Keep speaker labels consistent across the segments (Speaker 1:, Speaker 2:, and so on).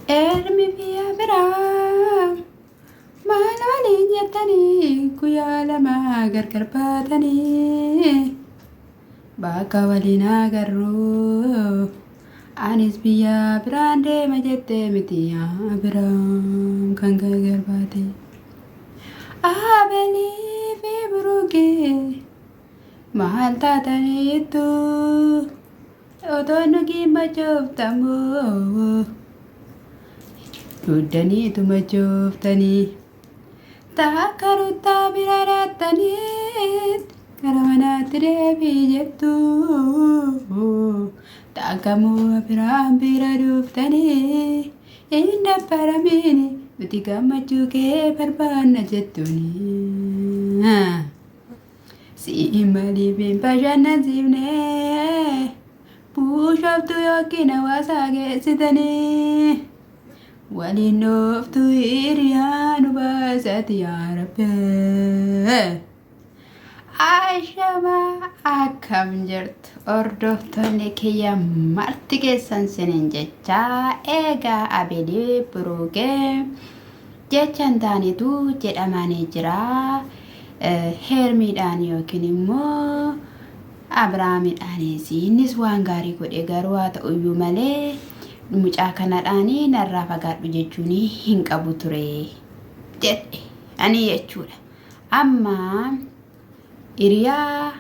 Speaker 1: Ermi fi Abiraam maal waliin jettanii guyyaa 2 gargar baatanii bakka waliin agarru anis biyya biraan deema jettee miti Abiraam kan gargar baate. Abelii fi Burukee maal taataniittu? Otoo dhugii machooftamoo dhuddaniitu machooftanii takka ruttaa bira dhaattanii gara manaatti deebii jettu takka moo biraan bira dhuftanii hin dabbaramiin nuti gammachuu kee barbaanna jettuuni. Si'i maaliif hin bashannansiifne? Buushooftuu yookiin hawaasaa geessitanii waliin dhooftu hiriyaa nu baasati yaa Rabbi. Ashama akkam jirtu hordoftoonni kiyya marti keessan sinin jechaa eegaa Abelii Buruukee jecha hin taanetu jedhamaanii jira. Heermiidhaan yookiin immoo Abiraamidhaanis innis waan gaarii godhe garuu haa ta'uyyuu malee mucaa kanadhaan narraa fagaadhu jechuun hin qabu ture jedhe ani jechuudha. Amma hiriyaa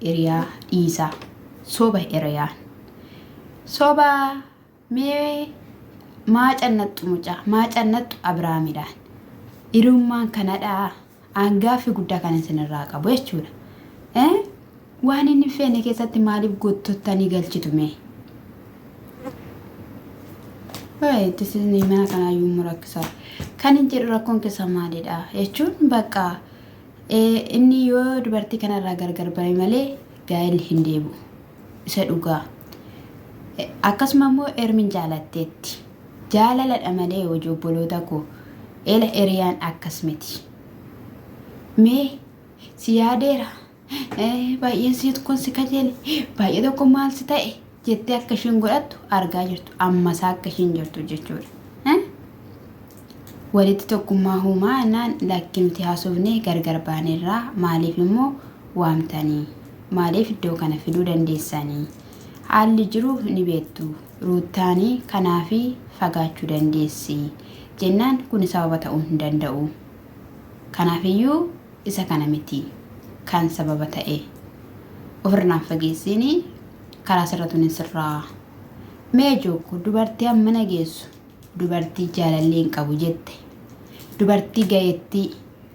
Speaker 1: hiriyaa dhiisaa soba hiriyaan soba Mee maa cannaxxu mucaa maa cannaxxu Abiraamidhaan hiriyummaan kanadhaa an gaaffii guddaa kan isinirraa qabu jechuudha. Eh? Waan inni hin feene keessatti maaliif gottottanii galchitu mee? Wayi tisisni mana kanaayyuu immoo rakkisaa. Kan hin jedhu rakkoon keessa maalidha jechuun bakka inni yoo dubartii kanarraa gargar ba'e malee gaa'elli hin deebi'u. Isa dhugaa. Akkasuma immoo Ermin jaalatteetti. Jaalaladha malee hojii obboloota koo. Ela eriyaan akkas miti. Mee si yaadeera. Baay'een si kun si kajeele. Baay'ee tokko maal si ta'e jettee akka isheen godhattu argaa jirtu. Ammasaa akka isheen jirtu jechuudha. Walitti tokkummaa uumaa naan lakki nuti haasofnee gargar baanerraa maaliif immoo waamtanii? Maaliif iddoo kana fiduu dandeessanii? Haalli jiru ni beektu. Ruuttaani kanaafi fagaachuu dandeessi. Jennaan kuni sababa ta'uu hin danda'u. Kanaafiyyuu isa kana miti kan sababa ta'e. Ofirraan fageessiini karaa sirratuun hin sirraa. Mee jookko dubartii hammana geessu dubartii jaalallee hin qabu jette. Dubartii ga'eettii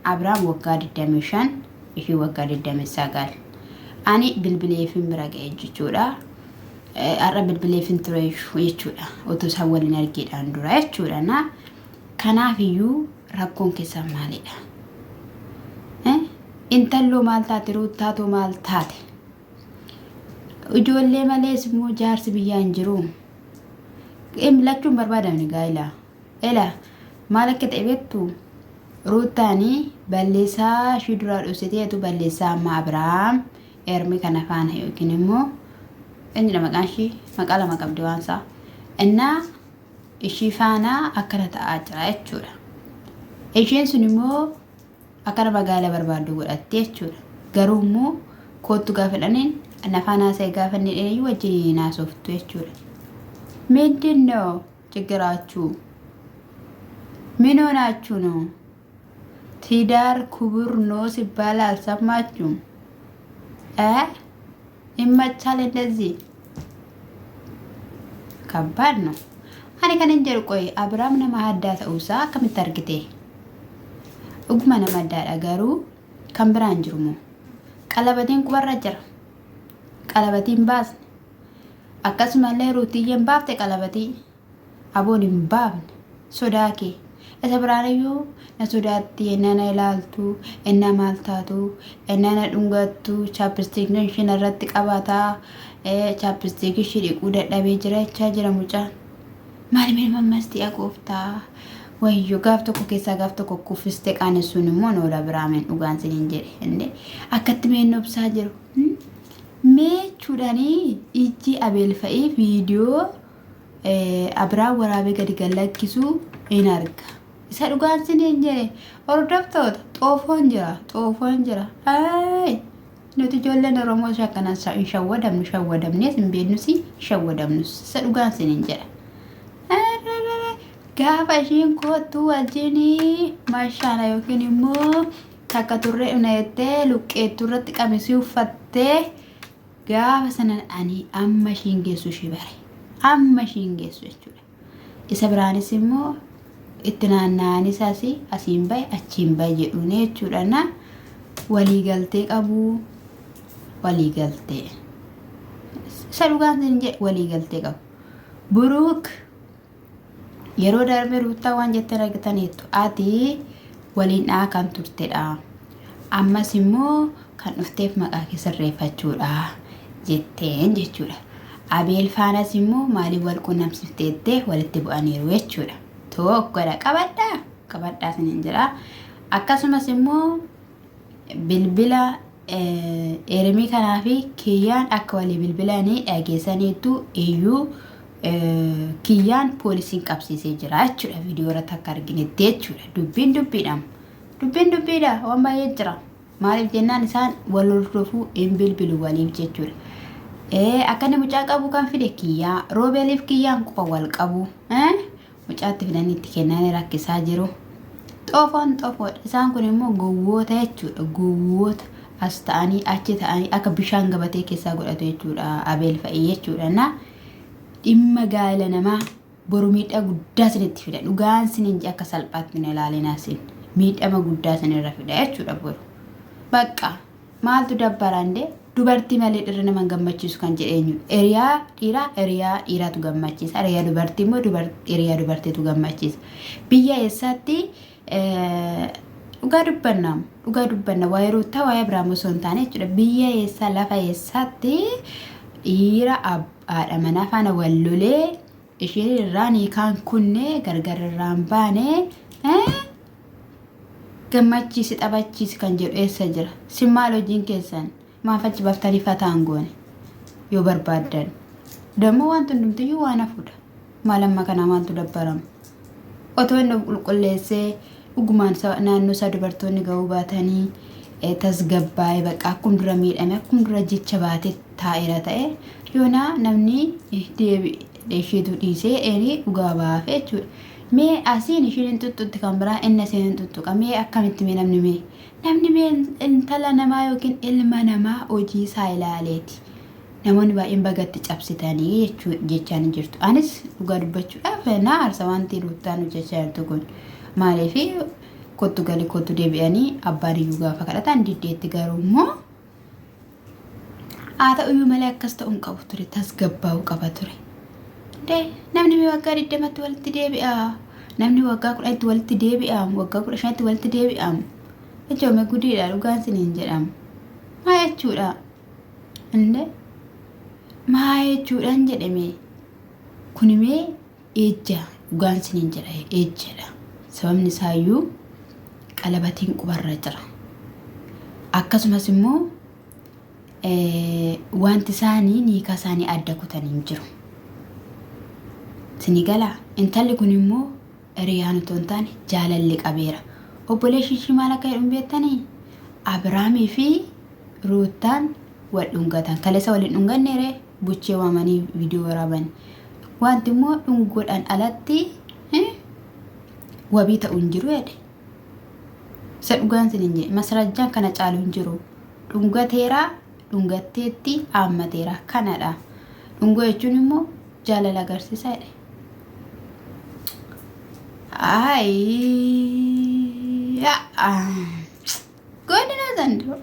Speaker 1: Abiraam waggaa 25 ishii waggaa 29. Ani bilbileefin bira ga'e jechuudha. Har'a bilbileefin ture jechuudha. Utuu isaan waliin argeedhaan dura jechuudha. Na kanaaf iyyuu rakkoon keessan maalidha? Intalloo maal taate ruuttaatoo maal taate? Ijoollee malees immoo jaarsi biyyaa hin jiru. Lachuun barbaadamne gaa'ela. Ela maal akka ta'e beektu Ruuttaani balleessaa ishii duraa dhoksiteetu balleessaa amma Abiraam Ermi kana faana yookiin immoo eenyudha maqaan ishii maqaa lama qabdi waan isaa innaa ishii faana akkana ta'aa jira jechuudha. Isheen sun immoo akkana magaala barbaaddu godhatte jechuudha. Garuu immoo koottu gaafa jedhaniin na faana haasa'e gaafa inni jedhaniyyuu wajjin hin haasoftu jechuudha. Mindin ነው ችግራችሁ? ምን ሆናችሁ ነው? ትዳር ክቡር ነው ሲባል አልሰማችሁም? እ ይመቻል እንደዚህ ከባድ ነው። Ani kan hin jedhu qoy Abiraam nama addaa ta'uusaa akkamitti argite? Dhuguma nama addaadha garuu kan biraan jiru moo? Qalabatiin qubarra jira. Qalabatiin baasne. Akkasumallee Ruutiyyeen baafte qalabatii. Aboon hin baafne. Sodaa kee. Isa biraaniyyuu na sodaatti ennaa na ilaaltu, ennaa maal taatu, ennaa na dhungattu, chaappistiikni ishee narratti qabataa, chaappistiikii ishee dhiquu dadhabee jira jechaa jira mucaan. Maali mee mammastii gooftaa. Wayyo gaaf tokko keessaa gaaf tokko kuffistee qaanessuun immoo noola biraameen dhugaan siniin jedhe. Inni akkatti mee obsaa jiru. Mee jechuudhaanii ijji Abeel fa'ii viidiyoo Abiraan waraabee gadi gad lakkisu hin arga. Isa dhugaan siniin jedhe hordoftoota xoofoon jira xoofoon jira. Ayi nuti ijoolleen Oromoo isa akkanaan hin shawwadamnu shawwadamnees hin beeknus hin shawwadamnus isa dhugaan siniin jedha. Gaafa ishiin koottuu wajjin mashaana yookiin immoo takka turree dhufna jettee luqqeettuu irratti qamisii uffattee gaafa sana ani amma ishiin geessu ishii bare. Amma ishiin geessu jechuudha. Isa biraanis immoo itti naanna'anis asii asiin bahe achiin bahe jedhuun jechuudha. Na waliigaltee qabu waliigaltee. Isa dhugaan sin jedhe waliigaltee qabu. Buruuk yeroo darbe Ruuttaa waan jettan argitaniittu. Ati waliin dha'aa kan turtedha. Ammas immoo kan dhufteef maqaa kee sirreeffachuudha jetteen jechuudha. Abeel faanas immoo maaliif wal quunnamsiifteettee walitti bu'aniiru jechuudha. Tokkodha qabadhaa qabadhaa isiniin jedha. Akkasumas immoo bilbila Ermii kanaa fi Kiyyaan akka walii bilbilanii dhageessaniitu iyyuu Kiyyaan poolisiin qabsiisee jira jechuudha. Viidiyoo irratti akka arginetti jechuudha. Dubbiin dubbiidha. Dubbiin dubbiidha waan baay'ee jira. Maaliif jennaan isaan wal hordofuu hin bilbilu waliif jechuudha. Akka inni mucaa qabu kan fide Kiyyaa. Roobeeliif Kiyyaan quba wal qabu. Mucaatti fidanii itti kennanii rakkisaa jiru. Xoofoon xoofoodha. Isaan kun immoo gowwoota jechuudha. Gowwoota as ta'anii achi ta'anii akka bishaan gabatee keessaa godhatu jechuudha. Abeel fa'i jechuudha. Na dhimma gaa'ela namaa boru miidhaa guddaa isinitti fida. Dhugaan isiniin akka salphaatti hin ilaalinaa isin. Miidhama guddaa isinirra fida jechuudha boru. Bakka Maaltu dabbara inde dubartii malee dhirri nama hin gammachiisu kan jedhe eenyu? Hiriyaa dhiiraa hiriyaa dhiiraatu gammachiisa. Hiriyaa dubartii immoo hiriyaa dubartiitu gammachiisa. Biyya eessaatti dhugaa dubbanna dhugaa dubbanna waa'ee Ruuttaa waa'ee Abiraam osoo hin taane jechuudha. Biyya eessaa lafa eessaatti dhiira haadha manaa faana wal lolee isheen irraan hiikaan kunne gargar irraan baane Gammachiisi taphachiisi kan jedhu eessa jira? Sin maal hojiin keessan? Maaf achi baftanii fataa hin goone? Yoo barbaaddan. Dammoo wanti hundumtiyyuu waan hafuudha. Maal amma kanaa maaltu dabbarama? Otoo inni of qulqulleessee dhugumaan naannoo isaa dubartoonni ga'uu baatanii tasgabbaa'ee bakka akkum dura miidhame akkum dura jecha baatee taa'eera ta'e yoonaa namni deebi isheetu dhiisee eenii dhugaa ba'aaf jechuudha. Mee asiin ishiin hin xuxxutti kan biraa inni asiin hin xuxxuqa mee akkamitti mee namni mee namni mee intala namaa yookiin ilma namaa hojii isaa ilaaleeti. Namoonni baay'een bagatti cabsitanii jechuu jechaa ni jirtu. Anis dhugaa dubbachuudhaaf na aarsa wanti Ruuttaan hojjechaa jirtu kun. Maaliif kottu gali kottu deebi'anii abbaan iyyuu gaafa kadhatan diddeetti garuu immoo haa ta'uyyuu malee akkas ta'uu hin qabu ture tasgabbaa'uu qaba ture. Dee namni mee waggaa 20tti walitti deebi'a. Namni waggaa 10tti walitti deebi'a. Waggaa 15tti walitti deebi'a. Ijoome gudiidha dhugaan siniin jedhamu. Maa jechuudha? Inde maa jechuudhaan jedhame kuni mee ejja dhugaan siniin jedha ejjadha. Sababni isaayyuu qalabatiin qubarra jira. Akkasumas immoo wanti isaanii niikaa isaanii adda kutan hin jiru. Sinii galaa intalli kun immoo hiriyaan otoo hin taane jaalalli qabeera. Obboleessi ishii maal akka jedhu hin beektanii? Abiraamii fi Ruuttaan wal dhungatan. Kaleessa wal hin dhunganne ree buchee waamanii viidiyoo waraaban. Wanti immoo dhungoodhaan alatti wabii ta'u hin jiru jedhe. Isa dhugaan sin hin jedhe. Masrajjaan kana caalu hin jiru. Dhungateera, dhungatteetti, haammateera. Kanadha. Dhungoo jechuun immoo jaalala agarsiisa jedhe. Ayi. Godina zandoo.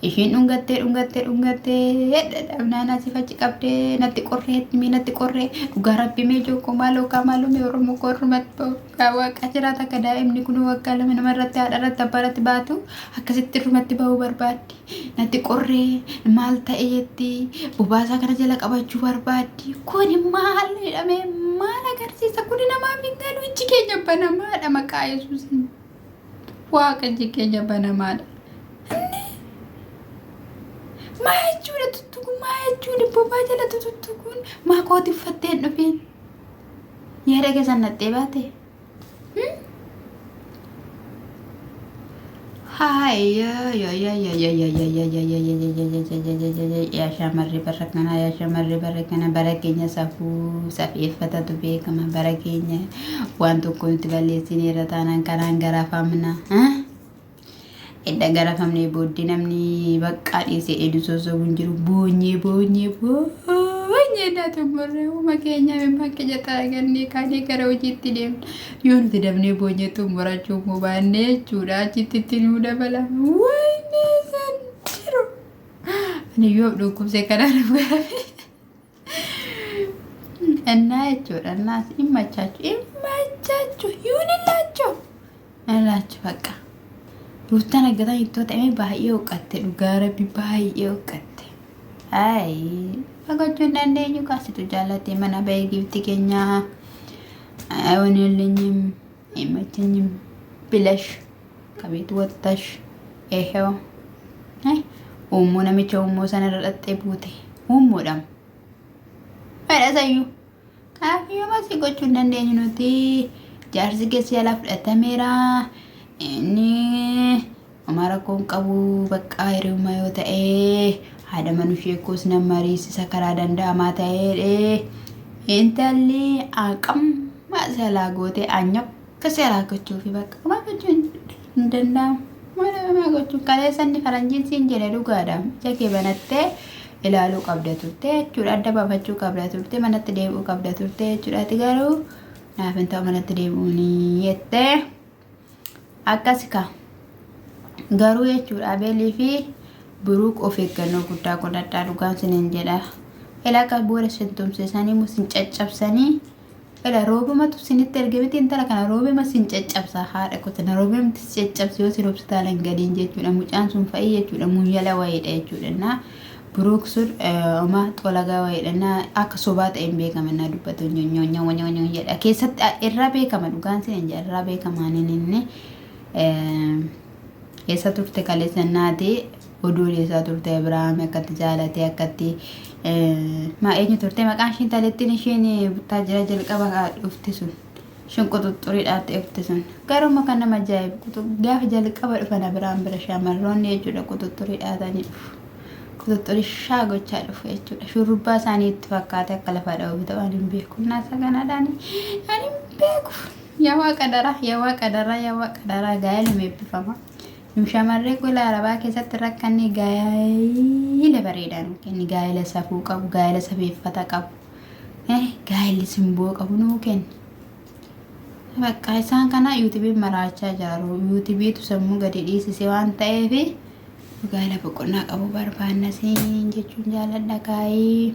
Speaker 1: Ishiin dhungattee dhungattee dhungattee dhadhabnaan asii fachi qabdee natti qorree mee natti qorree dhugaa rabbi mee jookoo maaloo kaa maaloo mee oromoo korrumatti kaa waaqa jiraata akka daa'imni kun waggaa lama nama irratti haadha irratti abbaa irratti baatu akkasitti irrumatti bahuu barbaaddi natti qorree maal ta'e jetti bobaasaa kana jala qabachuu barbaaddi kuni maal jedhamee maal agarsiisa kuni namaaf hin galu ijji keenya banamaadha maqaa yesuusiin. Waaqa ijji keenya banamaadha. Inni maa jechuudha tuttuqu maa jechuudha bobaa jala tuttuquun maa kooti uffattee hin dhufiin. Yaada keessan naxxee baate. Yaa shamarree bara kanaa yaa shamarree bara kana bara keenya safuu safeeffatatu beekama bara keenya waan tokko nuti balleessineerra taanaan kanaan garafamna. Edda garafamnee booddee namni baqqaa dhiisee edu sossobu hin jiru. Boonyee boonyee boonyee naa xumurree uuma keenya imimmaan keenya xaragannee kaanee gara hojiitti deemna. Yoo nuti dabnee boonyee xumurachuu immoo baannee jechuudha achitti itti nuu dabalama. Wayinee san jiru. Ani yoo dhukkubsee kanaan garame. እና jechuudha እና ይመቻችሁ ይመቻችሁ ይሁንላችሁ እላችሁ በቃ Ruuttaan aggataan ittoo ta'ee baay'ee huqqatte dhugaa rabbi baay'ee huqqatte. Ayi gochuu hin dandeenyu kaasitu jaallatee mana bahee giifti keenya አይሆንልኝም አይመቸኝም ብለሽ ከቤት ወጥተሽ ይሄው uummoo namicha uummoo sana irra dhaxxee buute uummoodhaam. Fedhasayyuu. Kanaaf iyyuu masii gochuu hin dandeenyu nuti jaarsi keessa jalaa fudhatameera. Inni homaa rakkoo hin qabu bakka hiriyummaa yoo ta'e haadha mana ishee koos nama mariisisa karaa danda'amaa ta'eedhe. Intalli aqamma salaa gootee anyakka salaa gochuufi bakka homaa gochuu hin danda'amu. Maal gochuun kaleessa inni faranjiin siin jedhe dhugaadha. Ija kee banattee ilaaluu qabda turte jechuudha. Adda baafachuu qabda turte manatti deebi'uu qabda turte jechuudha. Ati garuu naaf hin ta'u manatti deebi'uuni jettee akkas ka. Garuu jechuudha Abeelii fi Biruuk of eeggannoo guddaa godhadhaa dhugaan sinin jedha. Ila akka booda sin tumsisanii moo sin caccabsanii Ila roobumatu sinitti erge miti intala kana roobima sin caccabsa haadha kotana roobimti si caccabsa yoo sin hospitaala hin galiin jechuudha mucaan sun fa'ii jechuudha muyyala wayiidha jechuudha na Biruuk sun oma xolagaa wayiidha na akka sobaa ta'e hin beekama na dubbatu nyonyonya jedha keessatti irraa beekama dhugaan sin hin jedha irraa beekama inni eessa turte kaleessa naati oduu odeessaa turte Abiraam akkatti jaalatee akkatti maa eenyu turte maqaan isheen talettiin isheen buttaa jira jalqaba dhufte sun isheen quxuxxuriidhaa dhufte sun garuma kan nama ajaa'ibu gaafa jalqaba dhufan Abiraam bira shamarroonni jechuudha quxuxxuriidhaa ta'anii dhufu. Quxuxxurii shaa gochaa dhufu jechuudha. Shurrubbaa isaanii itti fakkaate akka lafa dha'uuf ta'u ani hin beeku. Naasa kanaadhaan ani hin beeku. Yaa waaqa daraa yaa waaqa daraa yaa waaqa daraa gaa'ela eebbifama. Nu shamarree gola arabaa keessatti rakkanne gaa'ela bareedaa nuu kenni. Gaa'ela safuu qabu, gaa'ela safeeffata qabu, gaa'elli simboo qabu nuu kenni. Bakka isaan kana yuutuubiin maraachaa jiru. Yuutuubiitu sammuu gadi dhiisise waan ta'eef gaa'ela boqonnaa qabu barbaanna siin jechuun jaalladha kaayii.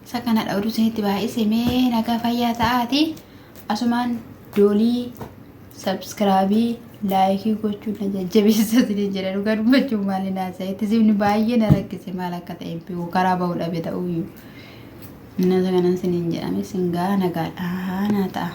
Speaker 1: Isa kana oduu isinitti baay'ise mee nagaa fayyaa ta'aati. Asumaan doolii sabskraabii laayikii gochuun na jajjabeessa isiniin jedha dhugaa dubbachuun maali naasa itti sifni baay'ee na rakkise maal akka ta'e hin beeku karaa ba'uu dhabe ta'uyyuu. Inni isa kanan isiniin jedhame sin gaa nagaadhaa naa ta'a.